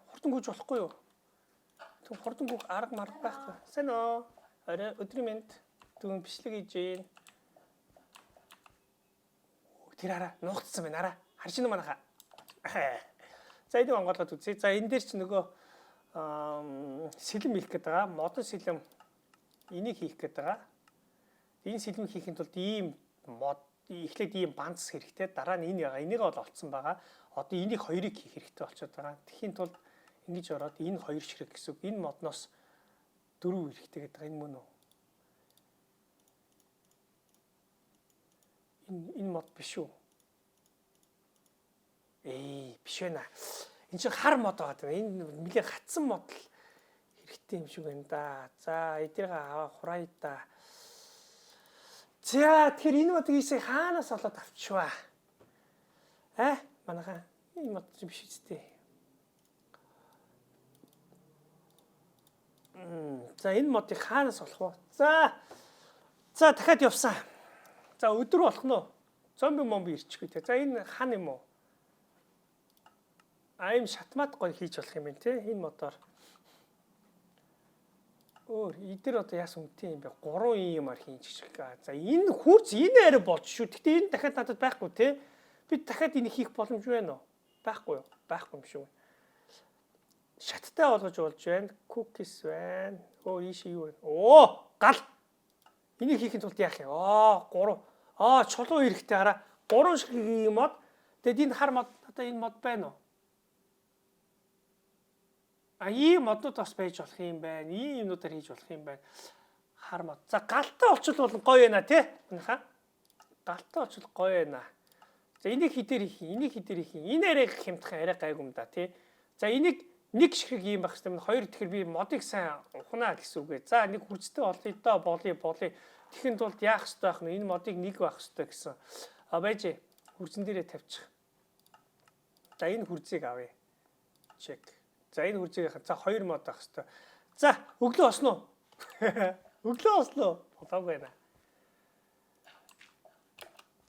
Хурдан гүйж болохгүй юу? Тэг хурдан гүйх арга марга байхгүй. Сайн уу? Орой өдрийн мэнд дүүн бичлэг хийж гин. Тэр хараа нуугдсан байна хараа. Харж байна манайхаа. За энийг онгойлгоод үзье. За энэ дээр чи нөгөө сэлэм хийх гээд байгаа. Модон сэлэм энийг хийх гээд байгаа. Энэ сэлэм хийхин тулд ийм мод эхлээд ийм банц хэрэгтэй. Дараа нь энэ байгаа. Энийг бол олцсон байгаа. Одоо энийг хоёрыг хийх хэрэгтэй болчиход байгаа. Тэхийн тулд ингэж ороод энэ хоёр ширхэг гэсэн үг. Энэ модноос дөрөв хэрэгтэй гэдэг энэ мөн үү? Энэ мод биш үү? Биш байна. Энэ чинь хар мод байгаа. Энэ нэлээ хатсан мод л хэрэгтэй юм шиг байна да. За эднийг аваа хураая да. За тэгэхээр энэ модыг ийшээ хаанаас олоод авчваа? Манайхаа энэ мод чинь биш үстэй. За энэ модыг хаанаас олох вэ? За дахиад явсан. За өдөр болох нь уу? Зомби момби ирчихгүй те. За энэ хан юм уу? Ийм шатмат гоё хийж болох юм байна те. Энэ модоор. Өөр эдэр одоо яасан үнэтэй юм бэ? 3 юмар хийж чих. За энэ хурц энэ арай болж шүү. Гэтэ энэ дахиад надад байхгүй те. Би дахиад энийг хийх боломж байна уу? Байхгүй юу? Байхгүй юм шүү. Шаттай болгож болж байна. Cookies байна. Өө ийшээ юу вэ? Оо, гал. Энийг хийхин тулд яах юм? Аа, 3. Аа, чулуу эрэхтэй хараа. 3 шиг юм мод. Тэгэд энэ хар мод одоо энэ мод байна уу? А ийм моднууд бас байж болох юм байна. Ийм юмнуудаар хийж болох юм байна. Хар мод. За галтай олчвол бол гоё байна тий. Манайхаа. Галтай олчвол гоё байна. За энийг хідээр хийх юм, энийг хідээр хийх юм. Энэ арай хямдхан арай гайгүй юм да тий. За энийг нэг ширхэг ийм байх хэрэгтэй юм. Хоёр тэгэхээр би модыг сайн ухнаа гэсэн үг ээ. За нэг хүрцтэй олъё доо болъё болъё. Тэхийн тулд яах ёстой байх нь энэ модыг нэг байх ёстой гэсэн. А байж хүрзэн дээрээ тавьчих. За энэ хүрзийг авъя. Чек. За энэ хүрзийг за хоёр мод байх ёстой. За өглөө осно уу? Өглөө осно уу? Болоогүй байна.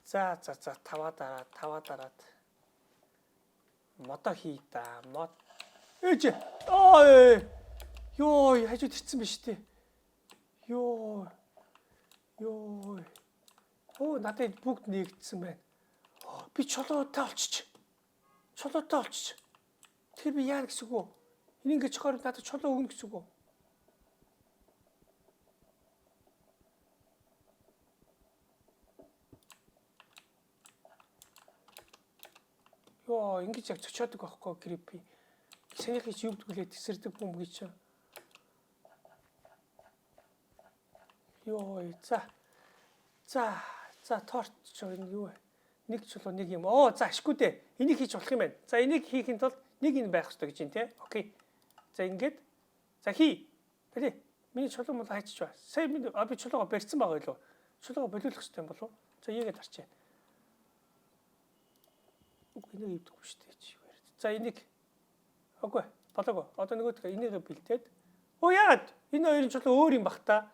За за за таваа дараад таваа дараад модоо хий да. Мод ээж. Ой. Йоо, хажууд ирсэн биш үү? Йоо. Йоо. Оо, надад бүгд нэгдсэн байна. Би чулуутай олчиж. Чулуутай олчиж. Тэгэхээр би яа гэсэн үг вэ? Энэ ингэж чохоор надад чулуу өгнө гэсэн үг үү? Йоо, ингэж яг цочоодог байхгүй крипи. Саяхи чи юу гэдгүүлээ тэсэрдэг юм гэж. Йоо, за. За, за торт ч энэ юу вэ? Нэг чулуу нэг юм. Оо, за ашгүй дээ. Энийг хийж болох юм байна. За энийг хийхин тулд нэг энэ байх хэрэгтэй гэж юм те. Окей. За ингээд за хий. Тэли. Миний чулуу мул хайчиж ба. Сая миний би чулуугаа барьсан байгаа илүү. Чулуугаа болиулах хэрэгтэй юм болов уу? За E-гээ дарчээ. Үгүй энийг эвдэхгүй шүү дээ чи юу яриад. За энийг үгүй болоогүй. Одоо нөгөөдгөө энийг бэлдээд. Өө яагаад? Энэ хоёрын чулуу өөр юм бах та.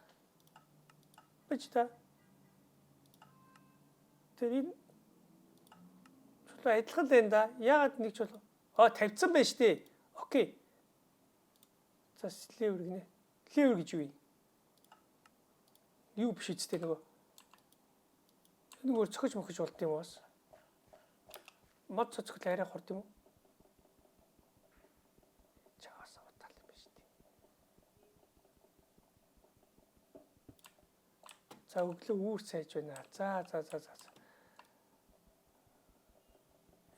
Бич та. Тэр энэ чулуу адилхан л байна да. Яагаад нэг чулуу? Аа тавьсан байж тээ. Okay. За lever гинэ. Lever гэж юу юм? Юу биш үстэй нөгөө. Нөгөө цохиж мохиж болд юм уу бас? Мод цоцгол арай хурд юм уу? Чаас утаал юм биш үү? За өглөө үүр сайж байна. За за за за.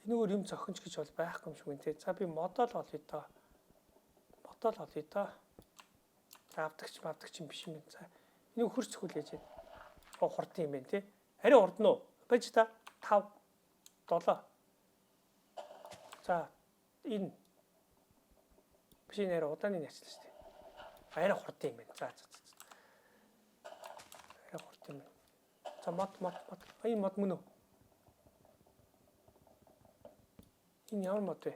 Энэгээр юм зохинч гэж бол байхгүй юм шиг байна те. За би модоо л олъё доо. Модоо л олъё доо. За авдагч мавдагч юм биш юм байна. За энийг хөрс цохиул яаж вэ? Оо хурд юм байна те. Арай хурд нь уу? Байж та 5 7. За энэ биш энэ арай удааны няцлаа шүү дээ. Арай хурд юм байна. За за за. Арай хурд юм байна. За мод мод мод. Энэ мод мөн үү? Энэ ямар мод вэ?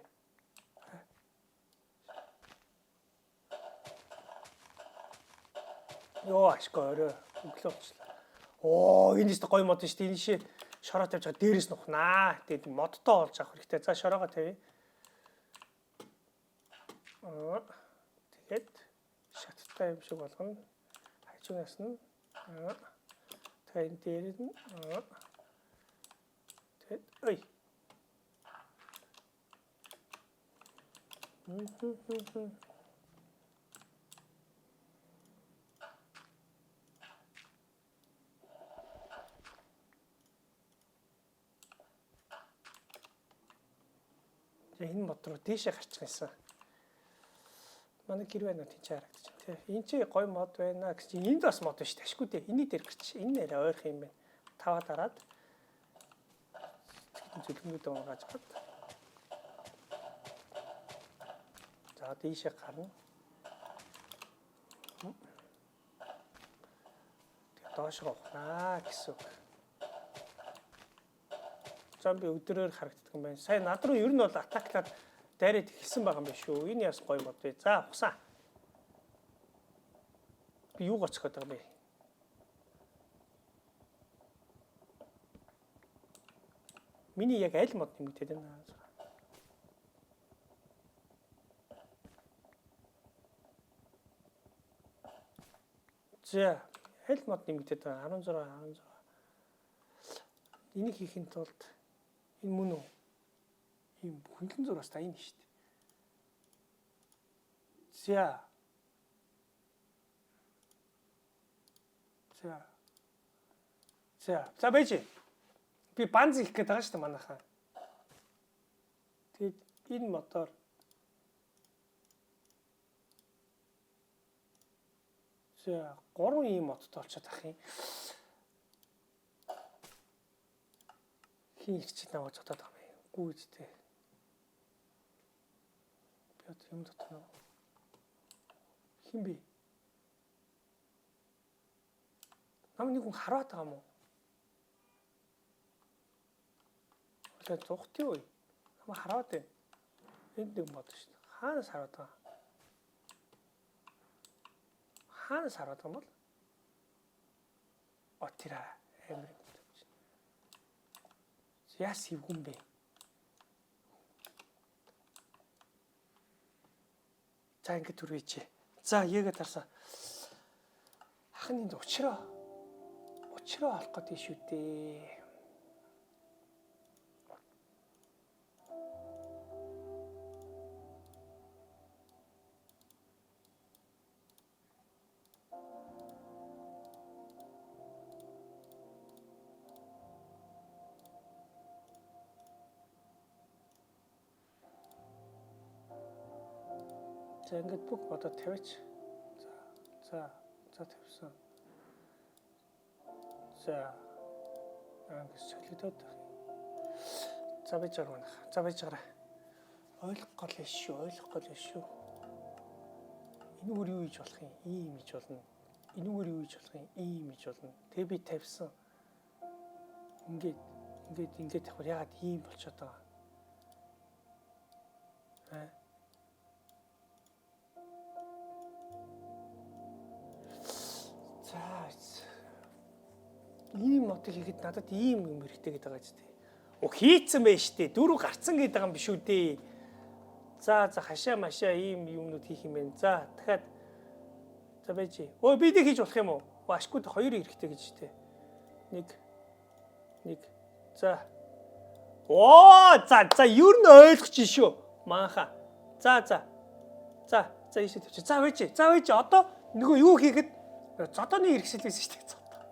Йоо ашгүй орой өглөө болчихлоо. Оо энэ ч гоё мод шүү дээ. Энэ ши шороо тавьж байгаа дээрээс нухнаа. Тэгээд модтой олж авах хэрэгтэй. За шороогоо тавья. Тэгээд шаттай юм шиг болгоно. Хажуунаас нь тэгээ энэ дээр нь тэгээд ой. За энэ мод руу дээшээ гарчих юмсан. Манай гэр байна уу тийч харагдаж байна тий. Энд чи гоё мод байна гэж чи энд бас мод биш ташгүй дээ. Энэний дээр гарч энэ нэрээ ойрох юм байна. Таваа дараад зүлгэнүүд унгааж гад. За дээшээ гарна. Тэгээ доошоо ухнаа гэсэн үг. Зомби өдрөөр харагддаг юм байна. Сая над руу ер нь бол attack лаад дайраад эхэлсэн байгаа юм байна шүү. Энэ яас гоё мод вэ? За ухсан. Би юу гоцгоод байгаа юм бэ? Миний яг аль мод нэмэгдээд байна? За аль мод нэмэгдээд байгаа? 16 16. Энийг хийхин тулд энэ мөн үү? Ийм хөндлөн зураас та энэ шүү дээ. За. За. За. За байж. Би банз хийх гээд байгаа шүү дээ манайхаа. Тэгээд энэ мотор за 3 ийм модтой болчиход ах юм. Хин их чи наваа зодоод байгаа юм. Гүйцтэй. Би одоо юм дотор нөө. Хин бэ? Нам нэг хүн хараад байгаа юм уу? Тэгээ зугт юу? Намайг хараад байна. Энд нэг мод шүү дээ. Хаанаас хараад байгаа? Хаанаас хараад байгаа юм бол? О тэр амир юм. Яас эвгүн бэ? За ингэ түргээч. За егээ дарсан. Ах нь энд учраа. Учраа олох гэдэг шүү дээ. За ингээд бүх модоо тавиач. За за за тавьсан. За ингээд солигдоод байх юм. За байж байгаа манайх. За байж байгаарай. Ойлгох гол биш шүү. Ойлгох гол биш шүү. Энүүгээр юу хийж болох юм? Ийм хийж болно. Энүүгээр юу хийж болох юм? Ийм хийж болно. Тэгээ би тавьсан. Ингээд ингээд ингээд тавихаар яагаад ийм болчиход байгаа? Аа. За, ийм модыг хийхэд надад ийм юм хэрэгтэй гэдэг байгаа ч тийм. Оо, хийцэн байж тээ. Дөрөв гарцсан гэдэг байгаа юм биш үү дээ. За за, хашаа машаа ийм юмнууд хийх юм байна. За, дахиад за байж. Өө, би нэг хийж болох юм уу? Ашгүй, хоёр хэрэгтэй гэж тээ. Нэг нэг, за. Оо, за за, ер нь ойлгож шүү. Манха. За за. За за, ийшээ тавьчих. За байж. За байж. Одоо нөгөө юу хийхэд зодооны хэрэгсэл байсан шүү дээ. Зодоо.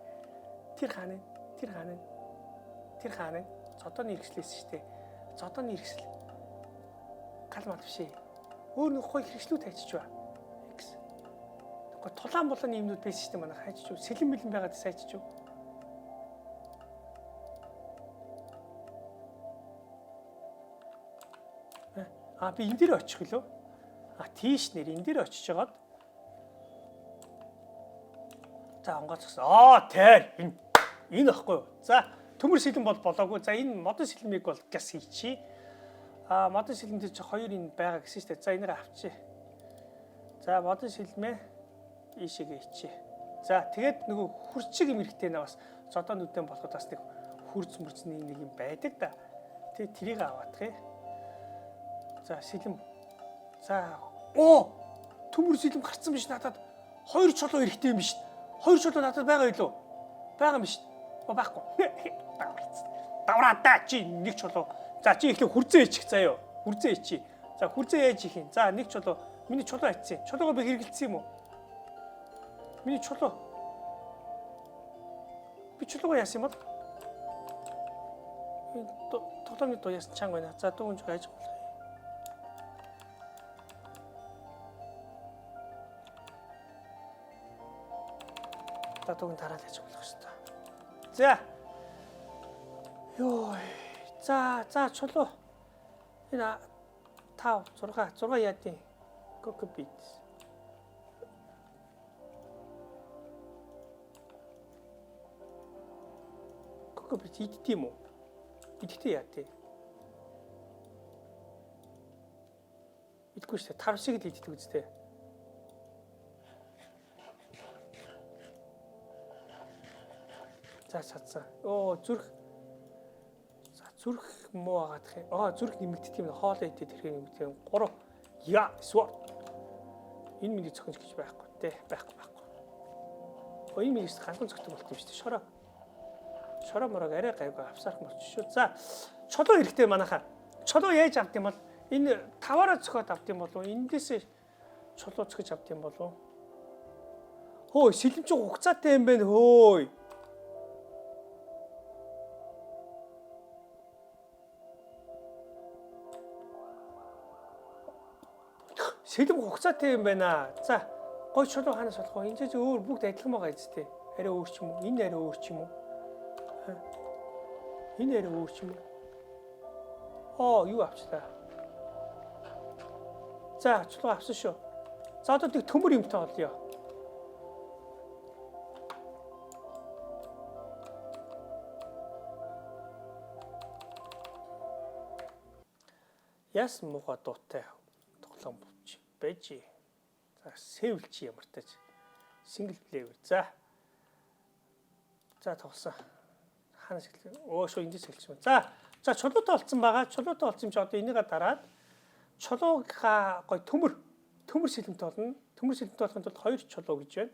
Тэр хаана? Тэр хаана? Тэр хаана? Зодооны хэрэгсэл байсан шүү дээ. Зодооны хэрэгсэл. Гал мал биш ээ. Өөр нэг гоё хэрэгслүүд хайчиж ба. X. Гэхдээ тулаан булааны юмнууд байсан шүү дээ, манай хайчиж. Сэлэн бэлэн байгаад сайчиж. А, би энэ дээр очих билүү? А, тийш нэр энэ дээр очиж жагаад за онгоцсон. Аа, тэр энэ энэ ахгүй юу? За, төмөр сэлэм бол болоогүй. За, энэ модон сэлмийг бол газ хийчихье. А, модон сэлэм дээр чи хоёр энэ байгаа гэсэн шүү дээ. За, энийг авчи. За, модон сэлмээ ийшээгээ хийчихье. За, тэгээд нөгөө хурцчиг юм хэрэгтэй нэ, бас зодоо нүдэн болоход бас нэг хурц мөрцний нэг юм байдаг да. Тэг тэрийг аваадах. За, сэлэм. За, оо, төмөр сэлэм гарцсан биш, надад хоёр чулуу хэрэгтэй юм биш. Хоёр чулуу надад байгаа юу? Байгаа юм биш. Оо, байхгүй. Даврацсан. Давраа да, чи нэг чулуу. За, чи эхлээ хүрзээ ичих заяо. Хүрзээ ичи. За, хүрзээ яаж хийх юм? За, нэг чулуу. Миний чулуу айцсан. Чулуугаа би хэрэгэлсэн юм уу? Миний чулуу. Би чулуугаа яасан юм бол? Энэ тоглоомны дуу яасан чанга байна. За, дүүн жиг хайж болох. За, дүүн дараал яаж болох хэвээр. За. Йоо. За за, чулуу. Энэ 5 6 6 яадын coco beans. Coco beans иддэг юм уу? Идэхдээ яа тий? Идэхгүй шүү дээ. Тарвсыг л иддэг үстэй. За, чадсан. Оо, зүрх. За, зүрх муу агаадах юм. Аа, зүрх нэмэгддэг юм. Хоолоо идээд тэрхээ нэмэгддэг юм. 3. Я, sword. Энэ миний цохинч гэж байхгүй те. Байхгүй, байхгүй. Оо, энэ миний ганцхан цогтөг болт юм шүү дээ. Шороо. Шороо морог арай гайгүй авсаарх болчих шүү. За, чулуу хэрэгтэй манайхаа. Чулуу яаж авд юм бол, энэ таваараа цохиод авд юм болов уу? Эндээсээ чулуу цохиж авд юм болов уу? Хөөе, сэлэмч хугацаатай юм байна хөөе. Сэлэм хугацаатай юм байна. За, гой чулуу хаанаас болох вэ? Энэ ч өөр бүгд адилхан байгаа биз дээ. Арай өөр ч юм уу? Энэ арай өөр ч юм уу? Энэ арай өөр ч юм уу? Оо, юу авчлаа? За, чулуу авсан шүү. За, одоо тэг төмөр юмтай болъё. Яасан муухай дуутай тоглоом болч байж. За, save лч ямар тач. Single player. За. За, тоглосон. Хаанаас эхлэх? Өө, шүү, эндээс эхэлсэн. За. За, чулуутай болцсон байгаа. Чулуутай болцсон юм чи одоо энийгээ дараад чулуугаа гой төмөр төмөр сэлэмтэй болно. Төмөр сэлэмтэй болохын тулд хоёр чулуу гэж байна.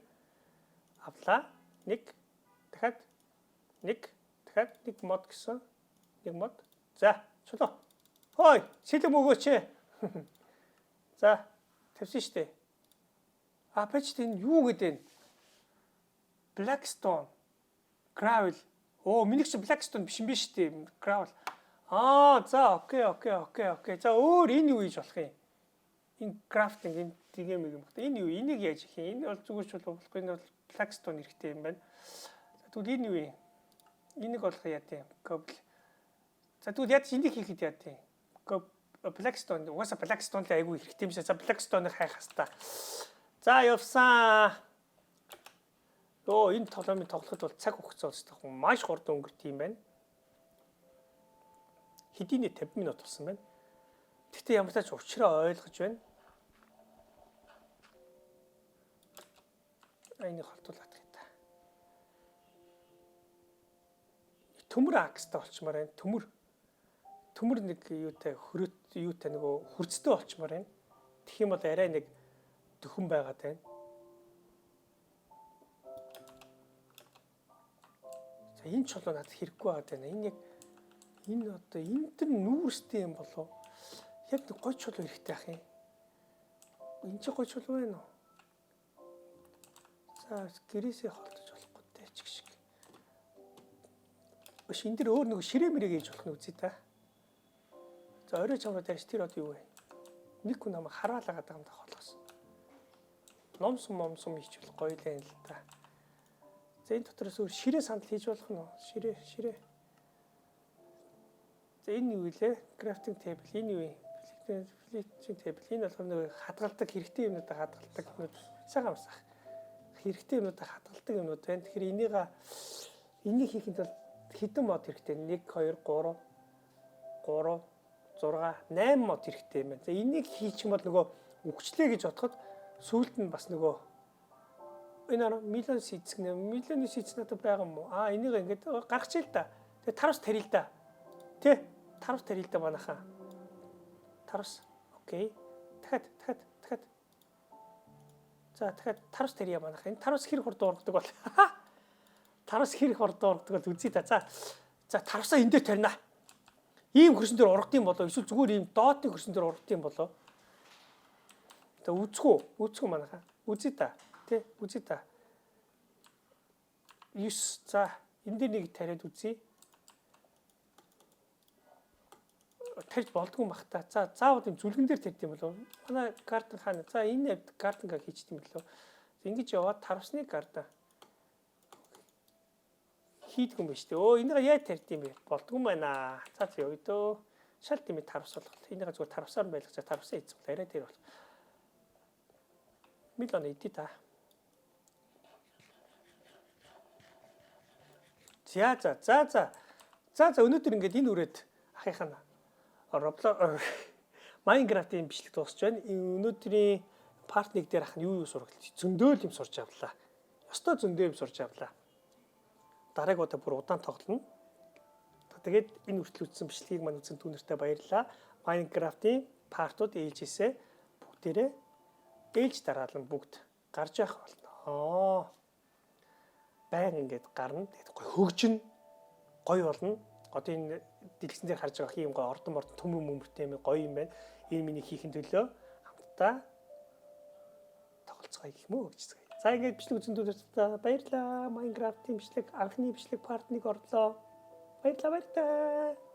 Авлаа. Нэг, дахиад нэг, дахиад нэг мод гэсэн. Нэг мод. За, чулуу. Хой, сэлэм өгөөч. За, тавьсан штэ. А, бач, энэ юу гэдэг вэ? Blackstone. Gravel. Оо, миний чи Blackstone биш юм биш үү? Gravel. Аа, за, okay. За, өөр энэ юу хийж болох юм? Энэ crafting, энэ тэгээ мэг юм байна. Энэ юу? Энийг яаж хийх юм? Энэ бол зүгээр чулуу болохгүй. Энэ бол Blackstone хэрэгтэй юм байна. За, тэгвэл энэ юу юм? Энийг болох яа тийм? Cobble. За, тэгвэл яаж энийг хийхэд яа тийм? Blackstone, угаасаа Blackstone л айгүй хэрэгтэй юм шиг. За, Blackstone-ыг хайх хэвээр. За, явсан. Йоо, энэ тоглоомыг тоглоход бол цаг хугацаа болчих. Маш хурдан өнгөрт юм байна. Хэдийнэ 50 минут болсон байна. Гэхдээ ямар ч тач учраа ойлгож байна. Энийг холдуулах юм та. Төмөр axe-тай болчмаар байна. Төмөр нэг юутай хөрөөт юутай нөгөө хөрцтэй болчмаар байна. Тэгэх юм бол арай нэг дөхөн байгаад байна. За, энэ чулуу надад хэрэггүй байгаад байна. Энэ яг энэ одоо энэ дэр нүүрстэй юм болов? Яг нэг гой чулуу хэрэгтэй ах юм. Энэ чи гой чулуу байна уу? За, гэрээсээ холдож болохгүй дээ ч гэх шиг. Өш, энэ дэр өөр нэг ширээ мэрэг хийж болох нь үзье та. За, орой чамраа дайрч тэр одоо юу вэ? Нэг хүн намайг хараалаад байгаа юм да холоос. Ном сум ном сум хийж болох гоё л юм л та. За, энэ дотроос өөр ширээ сандал хийж болох нь уу? Ширээ, ширээ. За, энэ юу вэ? Crafting table, энэ юу вэ? Fletching table, энэ болохоор нэг хадгалдаг хэрэгтэй юмнуудаа хадгалдаг юмнууд. Сайхан амсах. Хэрэгтэй юмнуудаа хадгалдаг юмнууд байна. Тэгэхээр энийг хийхэд бол хэдэн мод хэрэгтэй? 1 2 3 3 6 8 мод хэрэгтэй юм байна. За, энийг хийчих юм бол нөгөө үгчлээ гэж бодоход сүүлд нь бас нөгөө энэ ара melon seeds гэнэ. Melon seeds надад байгаа юм уу? Аа, энийг ингээд гаргачих л да. Тэгээ тарвс тарил да. Тэ, тарвс тарил да манайхаа. Тарвс. Okay. Дахиад, дахиад, дахиад. За, дахиад тарвс тарья манайхаа. Энэ тарвс хэр хурд ургадаг бол? Тарвс хэр хурд ургадаг бол үзье та. За. За, тарвсаа энэ дээр тарина. Ийм хөрсөн дээр ургад юм болоо? Эсвэл зүгээр ийм доотын хөрсөн дээр ургад юм болоо? За, үзэхүү, үзэхүү манайхаа. Үзье та. Тэ, үзье та. 9. За, энэ дээр нэг тариад үзье. Тарьж болдгүй юм бах та. За, заавал юм зүлгэн дээр тарьд юм болов? Манай garden хаана? За, энэ garden га хийчт юм болов? Ингэж яваад тарвсны garden хийдгүй юм байна шүү дээ. Өө, энийг яаж тарьд юм бэ? Болдгүй юм байна. За за, явъя дөө. Шал тийм тарвс болох. Энийг зүгээр тарвсаар байлгаж тарвсаа хийсэн бол арай дээр бол. Melon идэ та. За за за за. За за, өнөөдөр ингээд энэ үрээд ахынх нь Roblox Minecraft-ийн бичлэг дуусч байна. Өнөөдрийн part 1 дээр ах нь юу юу сургалт. Зөндөө л юм сурч авлаа. Ёстой зөндөө юм сурч авлаа. Дарааг удаа бүр удаан тоглоно. Тэгээд энэ хүртэл үзсэн бичлэгийг маань үзсэн түүнэртэй баярлалаа. Minecraft-ийн part ууд ээлжээсээ бүгдээрээ ээлж дараалан бүгд гарч явах болно. Баян ингээд гарна. Тэгээд гой хөгжин гоё болно. Одоо энэ дэлгэцэн дээр харж байгаа ийм гоё ордон мордон төмөр мөмөртэй юм гоё юм байна. Энэ миний хийхин төлөө хамтдаа тоглолцгоё гэх юм уу, хөгжцгөөе. За, ингээд бичлэг үзэн түүнэртэй баярлалаа. Minecraft-ийн бичлэг анхны бичлэг part 1 орлоо. Баярлалаа, баярлалаа.